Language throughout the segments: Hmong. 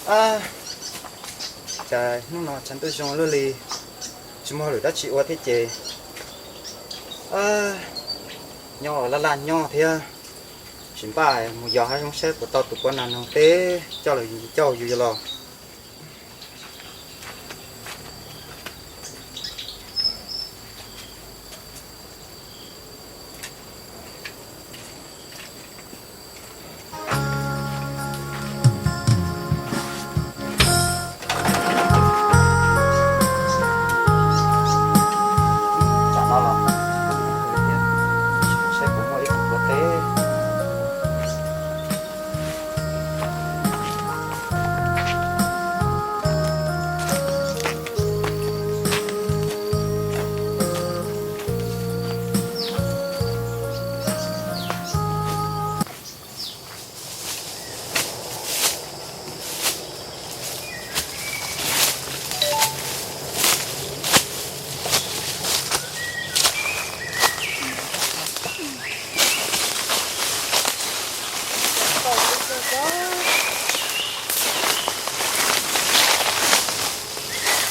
Ab, cas hnub no tshav ntuj zoo luaj li, tsis muaj hauj lwm dab tsi ua thiab ces, ab, nyob laj laj nyob thiab, tsis npaj mus yos hav zoov saib puas tau tus puav nag noog teb coj los coj yus los. Tsam no los saib puas muaj ib tug puav teb.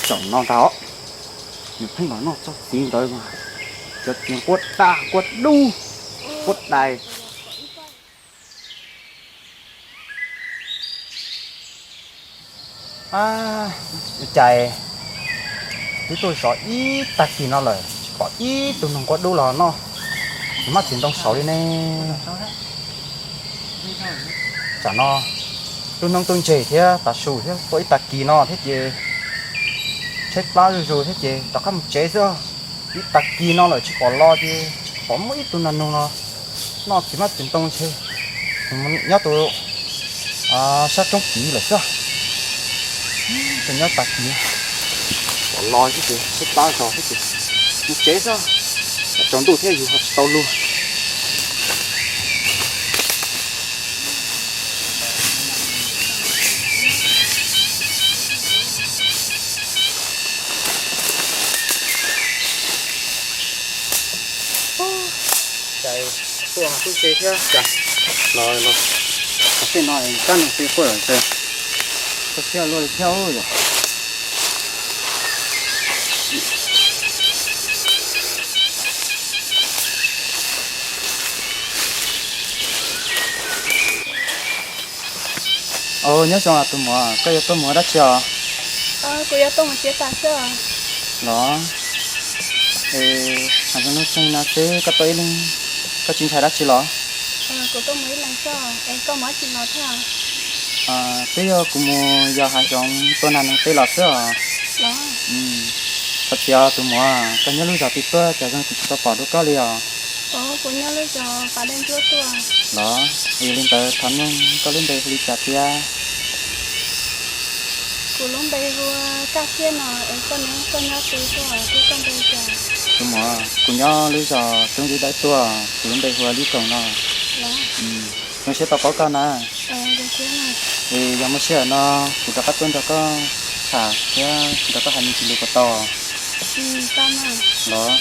Tsoom no ntag, nws pheej los noj txoj txiv ntawd mas cov txiv quaj daj quaj dub, quaj dais. Ua cas twb tuaj zov ib tag kis no lawm tsis pom ib tug noog quaj dub los noj, tsis maj txiv ntoo saud li ne. Tsam no lub hnub tuaj ntseg thiab tav su thiab tuaj ib tag kis no thiab ces tshaib plab zuj zus thiab ces rov qab mus tsev xwb. Ib tag kis no lawm tsis pom los ces tsis pom muaj ib tug nag noog los noj txiv maj txiv ntoo ntshe nyob tus sab roob kiv lawm xwb. Ces nyob tag kis pom los xwb ces tshaib plab zog xwb ces mus tsev xwb. Tsaus ntuj thiab yus ho tsis tau luag. Cas tuaj mas kuj ntshe thiab cas los los tej no kab nug tw quaj lawm ces koj siab luaj li thiab yom. Nyob zoo tus muam, koj yuav tuaj mus ua dab tsi os? Kuv yuav tuaj mus txiav fas xwb. Los, es hav zoov nuj txeeg no xwb koj tuaj ib leeg, koj tsis ntshai dab tsi los? Kuv tuaj mus ib leeg xwb, es koj mus dab tsi los thiab? Twb yog kuv mus yos hav zoov tua nas noog teb los xwb os. Los, koj txiv tus muam, koj nyob lub zos twg tuaj cas zoo kuv tsis tau pom dua koj li os? Kuv nyob lub zos Pas Dej Ntsuab tuaj. Los, yog li ntawd thov nug koj lub npe hu li cas thiab? Kuv lub npe hu Kaj Siab no, es koj ne, koj nyob twg tuaj thiab koj npe cas? Tus muam, kuv nyob lub zos Roob Dib Dawb tuaj, kuv lub npe hu ua Lib Koom no. Zoo siab tau paub koj na. Es yog muaj sij hawm no kuv rov qab tuaj nrog koj tham thiab nrog koj hais me ntsis lus puas tau? Los.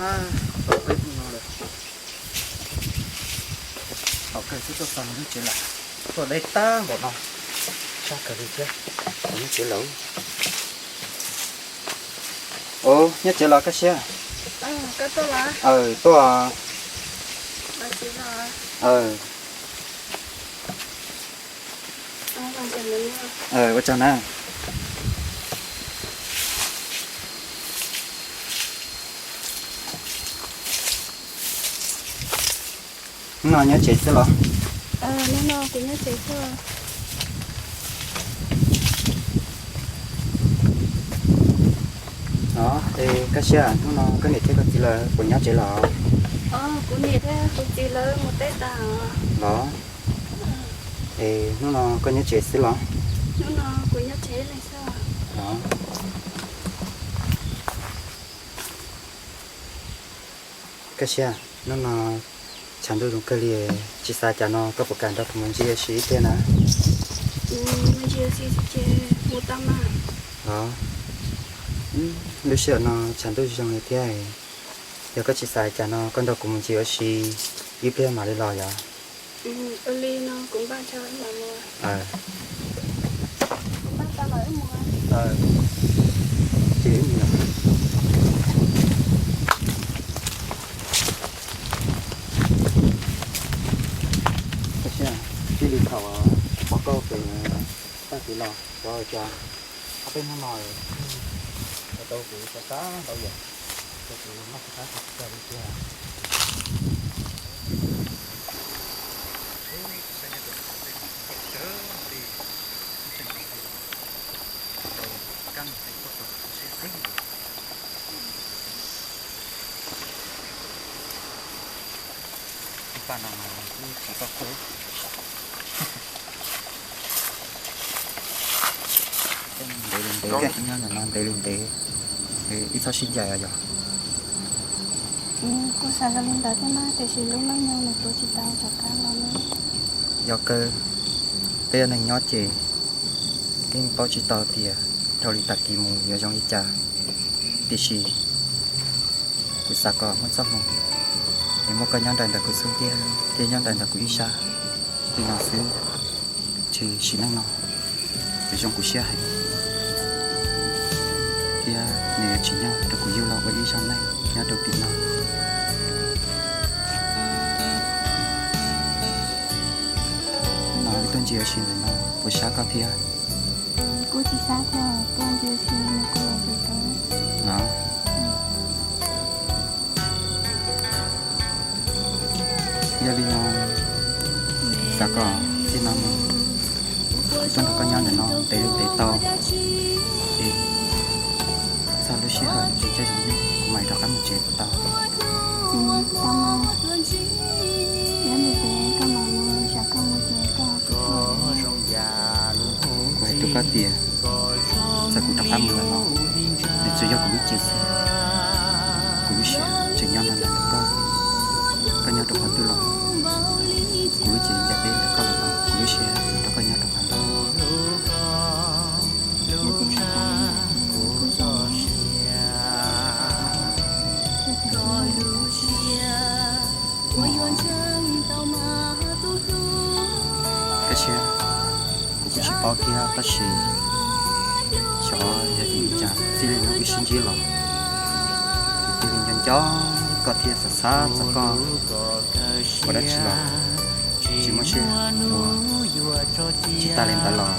Tau peb hnub no lawm, thaum kawg twb tuaj txog nyob tsev lawm, tuaj deb tag npaum no, sab kawg li thiab, nyob tsev lawm. Nyob tsev los Kaj Siab? Tuaj. Ua tsaug na. Hnub no nyob tsev xwb los? Hnub no kuv nyob tsev xwb. Es Kaj Siab, hnub no koj niam thiab koj txiv lawv puas nyob tsev los? Kuv niam thiab kuv txiv lawv mus teb tas los. Es hnub no koj nyob tsev xwb los? Hnub no kuv nyob tsev xwb. Kaj Siab, hnub no tshav ntuj zoo kawg li, tsis xav cas no koj puas kam nrog kuv mus ncig ua si ib pliag na? Los, lub sij hawm no tshav ntuj zoo li thiab, yog koj tsis xav cas no koj nrog kuv mus ncig ua si ib pliag mam li los yom? Tij li thaum pom koj pem tag kis los xyov cas ob peb hnub no tau kuv xav xav ntau yam, ces kuv noj qab tsis tau li tiag. Ib pab no mas kuj tsis tau kub. Ntev li ntev, nyob ntawm no ntev li ntev, ib txhob sib ncaim os yog. Kuv xav zoo li ntawd thiab mas tiam sis lub neej no nws tuav tsis tau rov qab los ne. Yog kawg, peb yog neeg nyob ces yeej paub tsis tau tias dhau li tag kis mus yuav zoo li cas, tiam sis kuv xav kom muaj txoj hmoo es muaj koj nyob nraim ntawm kuv xub ntiag thiab nyob nraim ntawm kuv ib sab li no xwb, ces sim neej no yuav zoo kuv siab heev, thiab nws yuav tsim nyog rau kuv yug los ua ib zaug neeg nyob rau tim no. Hnub no wb tuaj ncig ua si ntawm no puas sab koj thiab? Kuv tsis sab thiab, tuaj ncig ua si nws kuj los tsis tau. Los, yog li no xav kom txij no mus kuv tuaj nrog koj nyob ntawm no ntev li ntev tau, es txog lub sij hawm ntshe zoo kuv mam rov qab mus tsev tau. Tau mas, nyob ntev ntev koj mam mus, tsam koj mus ces koj ho tsis tuaj. Kuv hais rau koj tias txawm kuv rov qab mus lawm los nws tsuas yog kuv lub cev xwb. Kuv lub siab tseem nyob ntawm koj, koj nyob rau qhov twg los kuv lub cev ncaim peb ntawm koj lawm los kuv lub siab rau koj nyob rau qhov ntawd. Kaj siab, kuv kuj tsis paub thiab tab sis xyov yog vim li cas txij li hnub wb sib ntsib los kuv thiaj li nco nco koj thiab xav xav txog koj. Ua dab tsi los tsis muaj siab ua, tsis tas li ntawd los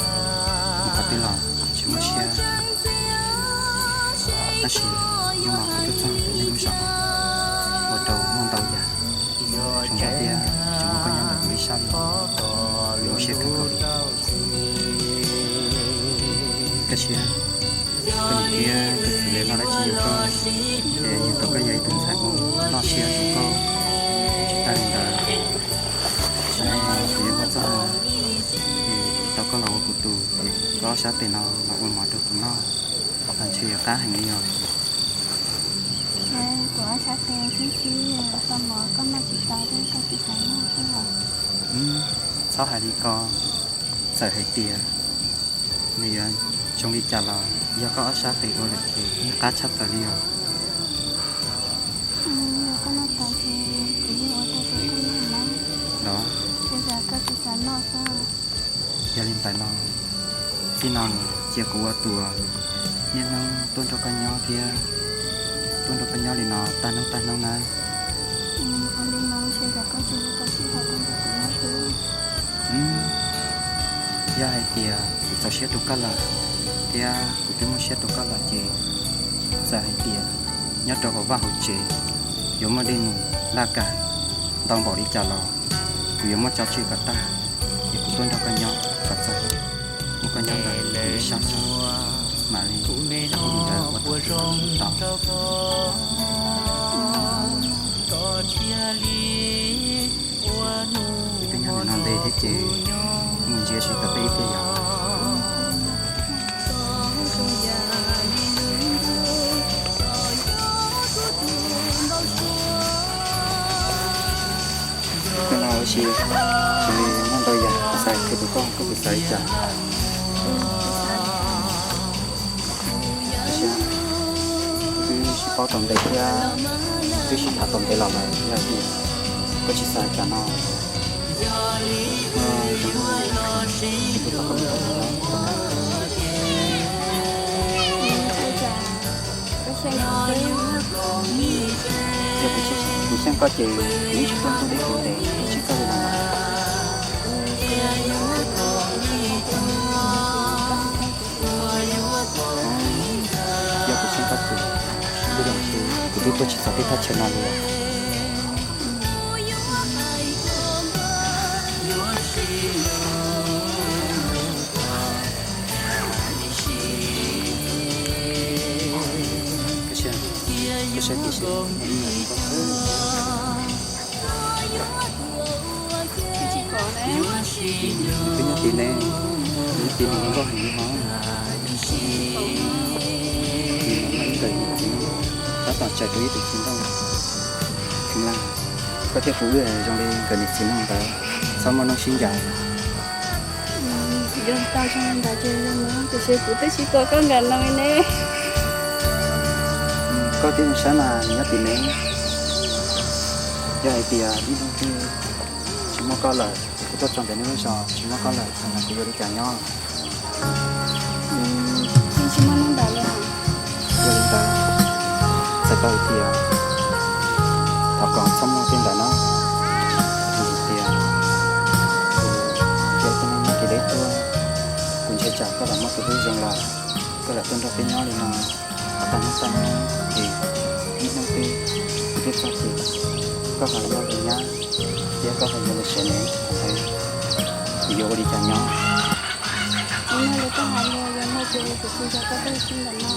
mus qhov twg los tsis muaj siab. Tab sis hnub no kuv tuaj txog tus neeg lub zos ua rau muaj ntau yam zoo nkauj thiab tseem muaj koj nyob ntawm kuv ib sab li, kuv zoo siab kawg nkaus li. Kaj siab, koj niam thiab koj txiv lawv noj dab tsi yug koj, es yug tau koj yog ib tug ntxhais uas loj siab zoo nkauj. Tsis tas li ntawd, tsam no kuv yuav muaj txoj hmoo es tau koj los ua kuv tus, es koj ob sab tes no los ua mov rau kuv noj, ntshe yuav qab heev li os. Kuv ob sab tes xwb xwb, tau mov koj noj tsis tau thiab koj tsis xav noj xwb los? Txhob hais li ko, txawm hais tias nws yuav zoo li cas los yog koj ob sab tes ua lawm ces yeej qab tshaj plaws li os. Yog koj noj tau ces kuv yeej ua tau rau koj noj mas. Los, ua cas koj tsis xav noj xwb? Yog li ntawd no, txij no mus cia kuv ua tus niaj hnub tuaj nrog koj nyob thiab tuaj nrog koj nyob li no tag hnub tag hnub nawb. Ua li no ntshe koj tsis tau sib tham tuaj nrog kuv nyob xwb. Yog hais tias kuv txaus siab rau koj lawm thiab kuv twb muaj siab rau koj lawm ces txawm hais tias nyob rau hauv vaj hauv tsev yuav muaj dej num laj kam ntau npaum li cas los Kuv yuav muab tso tseg kom tag, es kuv tuaj nrog koj nyob kom txog muab koj nyob ntawd kuv lub sab tso, mam li ua ntawd ua tau. Kuv twb nyob ntawm no ntev thiab ces mus ntsia tsis tau peb ib pliag yom. Koj no ua si, xws li muaj ntau yam, koj xav qhia rau koj, koj puas xav li cas? Tab sis twb sib paub tau ntev thiab, twb sib tham tau ntev los lawm, yog tias koj tsis xav li cas no, kuv twb tau koj lub tau tus na. Yog kuv xyeej koj ces kuv yeej tsis tuaj ntuj deb kuv ntev, kuv xyeej koj li no. Yog kuv xyeej koj ces, kuv twb tuaj tsis txog tej thaj chaw no li. Koj saib, koj saib tim seb, twb nyob tim ne, nyob tim nws nkauj heev li hos. Nws muaj ib nkawm niam txiv, tab tom txais tau ib tug txiv ntoo kheev laj. Koj thiab kuv wb zoo li nkawm niam txiv no ntawd, txhob muaj noob sib ncaim. Yog tau zoo li ntawd ces zoo mas, tiam sis kuv twb tsis pom koj nkawm no ne. Koj twb zoo saib mas, nws nyob tim ne. Yog hais tias ib hnub twg tsis muaj koj lawm, kuv tuaj txog ntawm nej lub zos tsis muaj koj lawm, thaum ntawd kuv yuav li cas nyob? Yeej tsis muaj neeg ntawd li. Yog li ntawd, txhais tau hais tias thov kom txhob muaj tej ntawd na. Vim hais tias kuv yog ib tug neeg nyob kev deb tuaj, kuv ntshai tsam koj los muaj tus hlub zoo lawm, koj lam tuaj nrog peb nyob li no tag hnub tag hnub, ces ib hnub twg kuv twb txog ces koj ho yuav lwm nyab thiab koj ho yuav lwm sev ne, thaum ntawd kuv yuav ua li cas nyob? Kuv nyob li koj hais li, yog muaj ces kuv tsis nco koj tej sib ntawm no.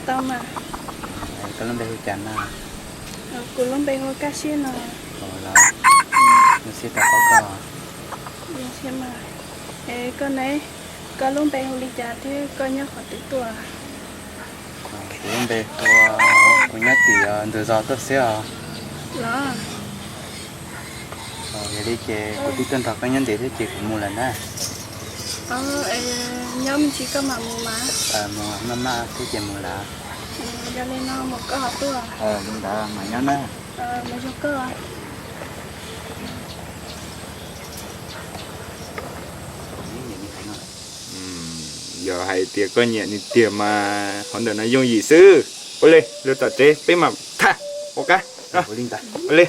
Tau mas. Koj lub npe hu cas na? Kuv lub npe hu Kaj Siab no. Los, zoo siab tau paub koj. Zoo siab mas. Es koj ne, koj lub npe hu li cas thiab koj nyob qhov twg tuaj? Kuv lub npe hu, kuv nyob tim ntug zos tuaj xwb os. Los, yog li ces kuv twb tuaj nrog koj nyob ntev thiab ces kuv mus lawm na. Nyob me ntsis koj mam mus mas. Mus maj maj thiab ces mus lawm. Yog li no mus koj ho tuaj. Li ntawd mas nyob na. Mus zoo koj. Yog hais tias koj nyiam nws tiag mas qhov ntawm no yooj yim xwb. Ua li, lug tom tsev peb mam tham ua qab. Ua li.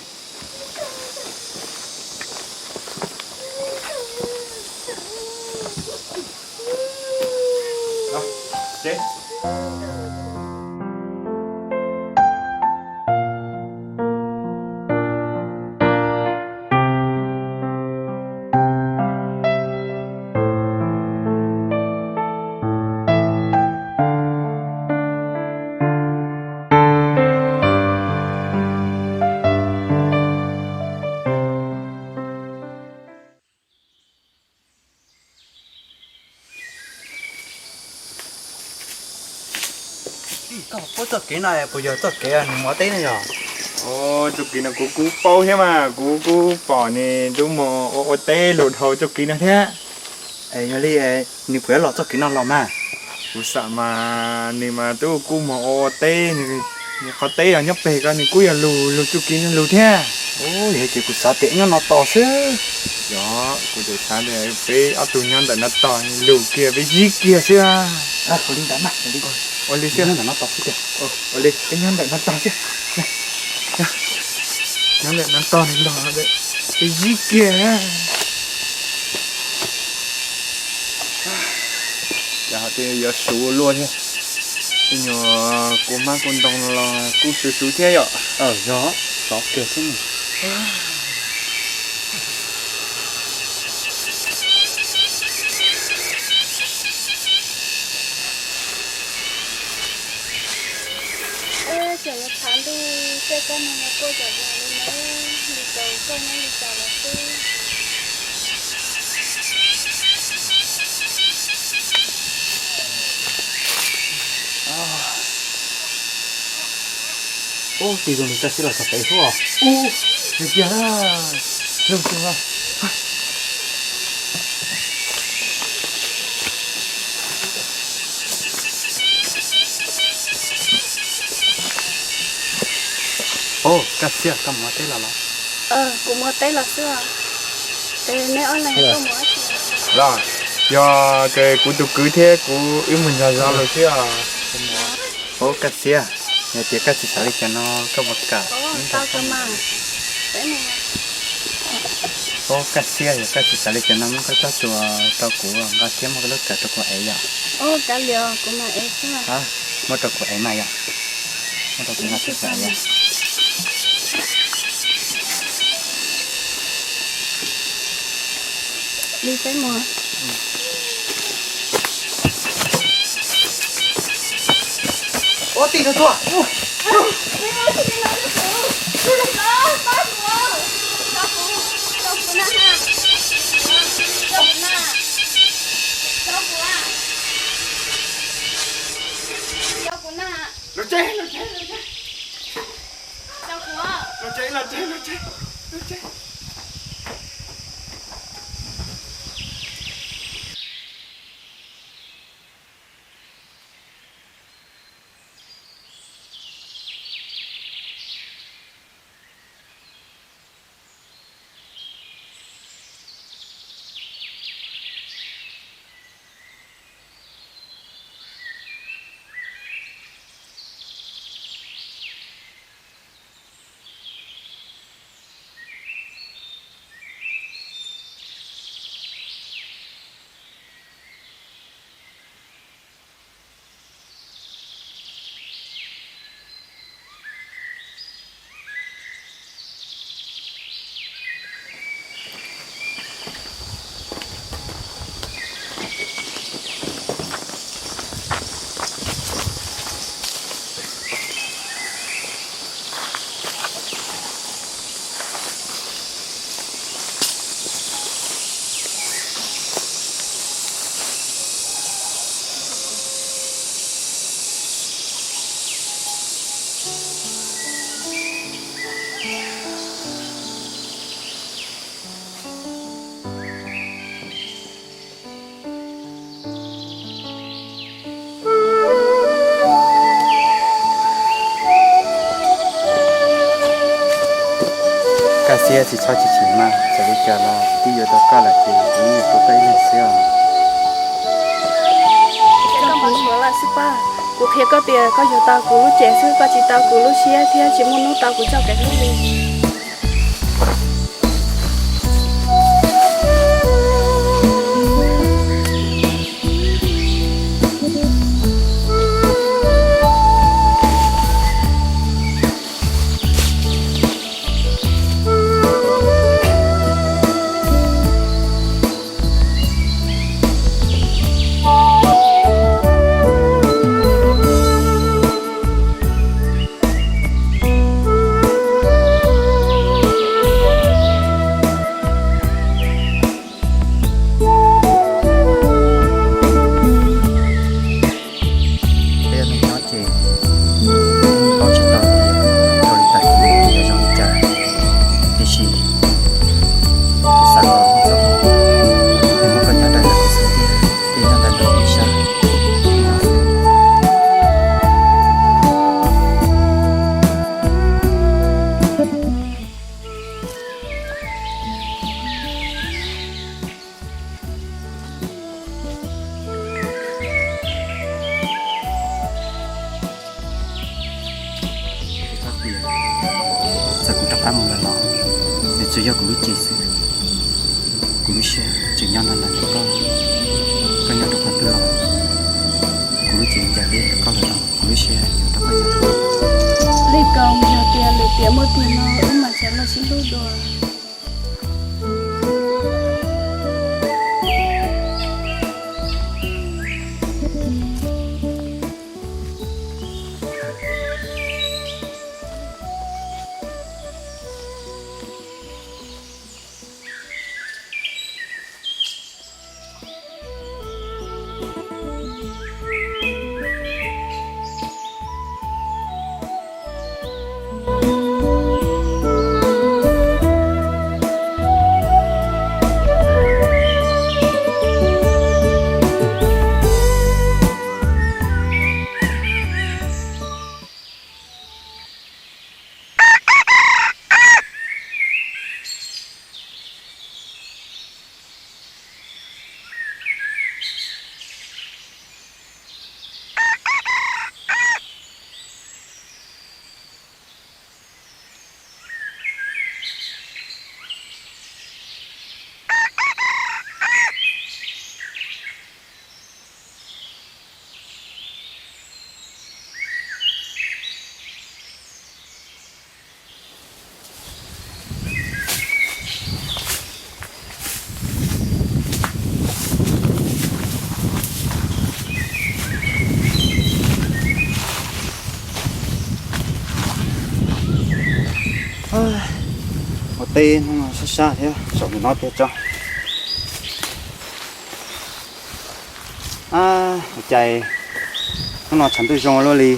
Koj puab txoj kev no puas yog txoj kev nws mus ua teb no yog? Txoj kev no kuv kuj paub thiab mas, kuv kuj pom nws tub mus ua ua teb lug dhau txoj kev no thiab. Es yog li nws puas yuav los txoj kev no los mas? Kuv xam mas nws mas twb kuj mus ua ua teb, nws qhov teb yog nyob pem ko nws kuj yog lug lug txoj kev no lug thiab. Yog ces kuv xav tias nyob no tos xwb. Yog, kuv tseem xav tias peb ob tug nyob ntawm no tos lug kiag peb zib kiag xwb. Ua li ntawd mas, ua li xwb, nyob ntawm no tos xwb tiag. Ua li, peb nyob ntawm no tos xwb. Nyob ntawm no tos nws los peb zib kiag. Ces ho twb yuav suv luaj thiab. Ib nyuag kua mab kua ntoo los kuj suv suv thiab yom. Yog, sov kiag xwb. Tseem yuav tshav ntuj tej kab neeg no quaj zom zaws li na, li cas koj nyob li cas los xwb. Ub, tij zoo li koj siab los txog pem xwb os. Ub, li tiag, zoo kawg. Ub, Kaj Xiab, koj mus ua teb los los? Kuv mus ua teb los xwb. Es neb ob leeg koj mus dab tsi? Los, yog ces kuv tus kwv thiab kuv wb mus nrog zov lawm xwb os. Ub, Kaj Xiab, yog tias koj tsis xav li cas no koj puas kam? Ub, Kaj Xiab, yog koj tsis xav li cas no muab koj txoj tua rau kuv nqa thiab muab koj lub kawm rau kuv ev yom. Muab rau kuv ev mas yom. Muab rau kuv nqa thiab kuv ev yom. Ub, tij no tuaj. Los tsev, los tsev, los tsev. Los tsev, los tsev, los tsev, los tsev. Tsis txhob chim chim mas, txawm li cas los twb yuav tau koj lawm ces kuv yeej yuav hlub koj ib leeg xwb os. Koj puas ntshai lawm xwb Paj? Kuv qhia koj tias koj yuav tau kuv lub cev xwb, koj tsis tau kuv lub siab thiab tsis muaj hnub tau kuv txoj kev hlub li. Peb ua neej nyob ces paub tsis tau tias ua li cas yuav zoo li cas, tiam sis kuv xav kom txog, es muab koj nyob ntawm kuv xwb tiag, ces nyob ntawm kuv ib sab. Txawm kuv rov qab mus lawm los, nws tsuas yog kuv lub cev xwb. Kuv lub siab tseem nyob ntawm koj, koj nyob rau qhov twg los, kuv lub cev ncaim li ntawm koj lawm los kuv lub siab yuav rau koj nyob. Li Kaus, yog tias lwm tiam muaj tiag no wb mam sawv los sib hlub dua. Ua teb hnub no sab sab thiab, saum no tiag tso. Ab, ua cas hnub no tshav ntuj zoo luaj li,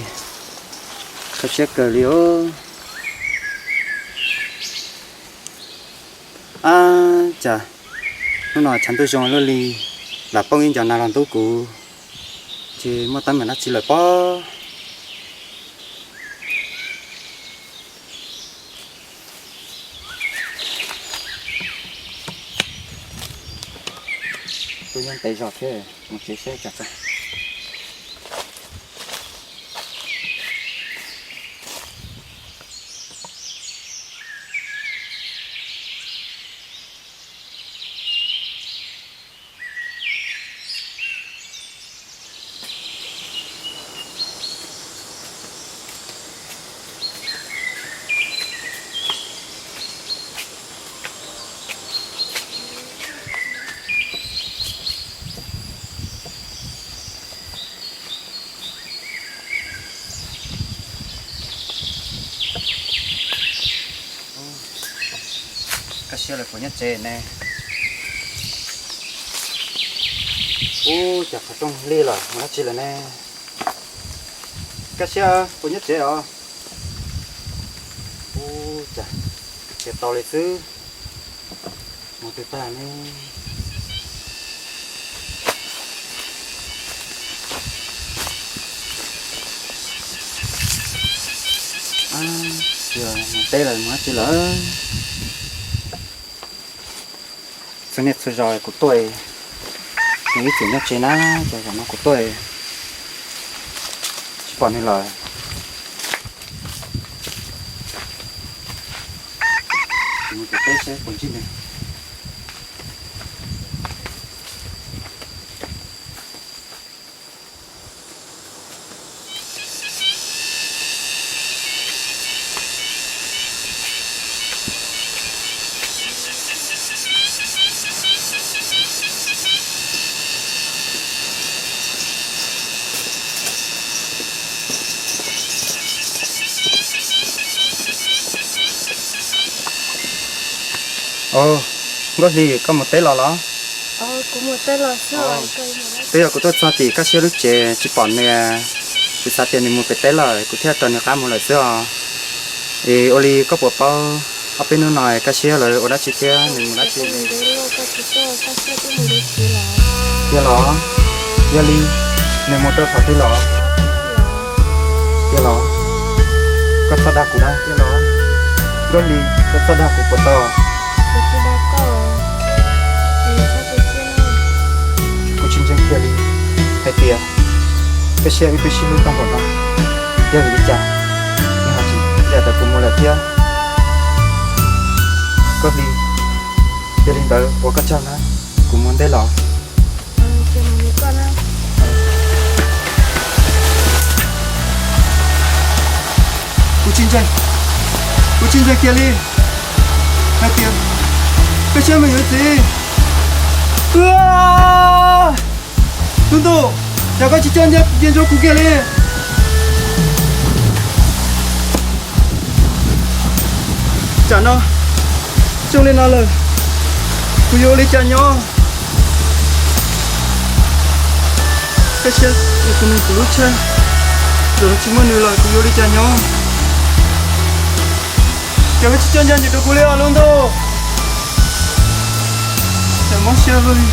kho siab kawg li os. Ab, cas hnub no tshav ntuj zoo luaj li, lam poob ib nco nag los ntub kuv, ces muaj teeb meem dab tsi lawm pob. Twb nyob ntev zog thiab, mus tsev seb cas tso. Kaj siab lawm puas nyob tsev ne? Ub, cas qhov rooj lig lawm, mus dab tsi lawm ne? Kaj siab puas nyob tsev os? Ub, cas tsis tau li xwb. Mus twg tag ne? Mus teb lawm, mus dab tsi lawm? Txhua niaj txhua zaus kuv tuaj, nws ib txwm nyob tsev na, ces zaum no kuv tuaj tsis pom nws lawm. Kuv mus pem teb seb puas ntsib nws. Nkauj Hli, koj mus teb los los? Twb yog kuv tuaj txog tim Kab Siab lub tsev tsis pom nws, kuv xav tias nws mus pem teb lawm, kuv thiaj raws nws qab mus lawm xwb os. Es ua li koj puas paub ob peb hnub no Kab Siab lawv ua dab tsi thiab nws mus dab tsi? Tiag los? Yog li, nws mus rau qhov twg los? Tiag los? Koj txhob dag kuv na, tiag los? Nkauj Hli, koj txhob dag kuv puas tau? Kuv tsis ntseeg kiag li hais tias Kab Siab wb twb sib hlub tag npaum no, yog vim li cas nws ho tsis ncaim ntawm kuv mus lawm thiab? Nkauj Hli, yog li ntawd ua koj tsaug na, kuv mus ntej los. Kuv tsis ntseeg, kuv tsis ntseeg kiag li hais tias Kab Siab mus yuav txiv. Lub ntuj, cas koj tsis coj ncaj ncees rau kuv kiag li? Tsam no zoo li no lawm, kuv yuav ua li cas nyob? Kab Siab, kuv nug kuv lub tsheb, txawm tsis muaj nws lawm kuv yuav ua li cas nyob? Cas koj tsis coj ncaj ncees rau kuv li os lub ntuj? Cas mob siab luaj li,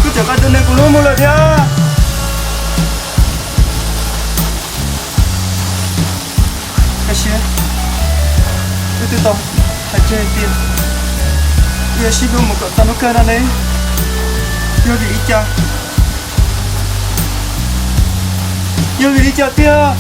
koj tseem nqa tus neeg kuv hlub mus lawm thiab. Kab Siab, wb twb tau hais tseg tias wb yuav sib hlub mus kom txog hnub kawg no ne. Yog vim li cas? Yog vim li cas tiag?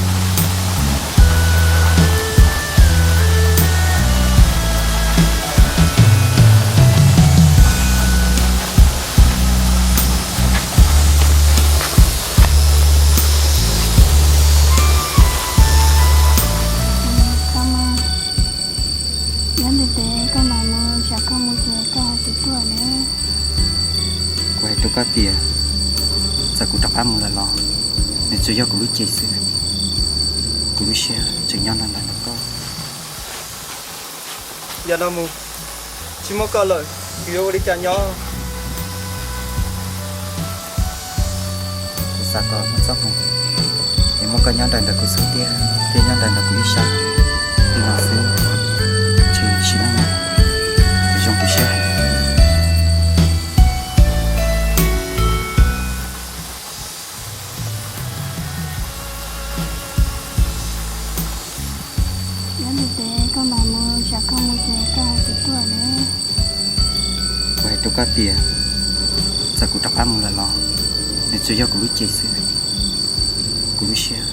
Koj mas, nyob ntev ntev koj mam mus, tsam koj mus ces koj ho tsis tuaj ne. Kuv hais rau koj tias, txawm kuv rov qab mus lawm los, nws tsuas yog kuv lub cev xwb. Kuv lub siab tseem nyob ntawm ntawm koj. Yav no mus, tsis muaj koj lawm, kuv yuav ua li cas nyob? Kuv xav kom muaj txoj hmoov, es muaj koj nyob nraim ntawm kuv xub ntiag thiab nyob nraim ntawm kuv ib sab li no xwb, ntshe sim neej no kuv zoo kuv siab heev. Nyob ntev ntev koj mam mus, tsam koj mus ces koj ho tsis tuaj ne. Kuv hais rau koj tias, txawm kuv rov qab mus lawm los, nws tsuas yog kuv lub cev xwb. Kuv lub siab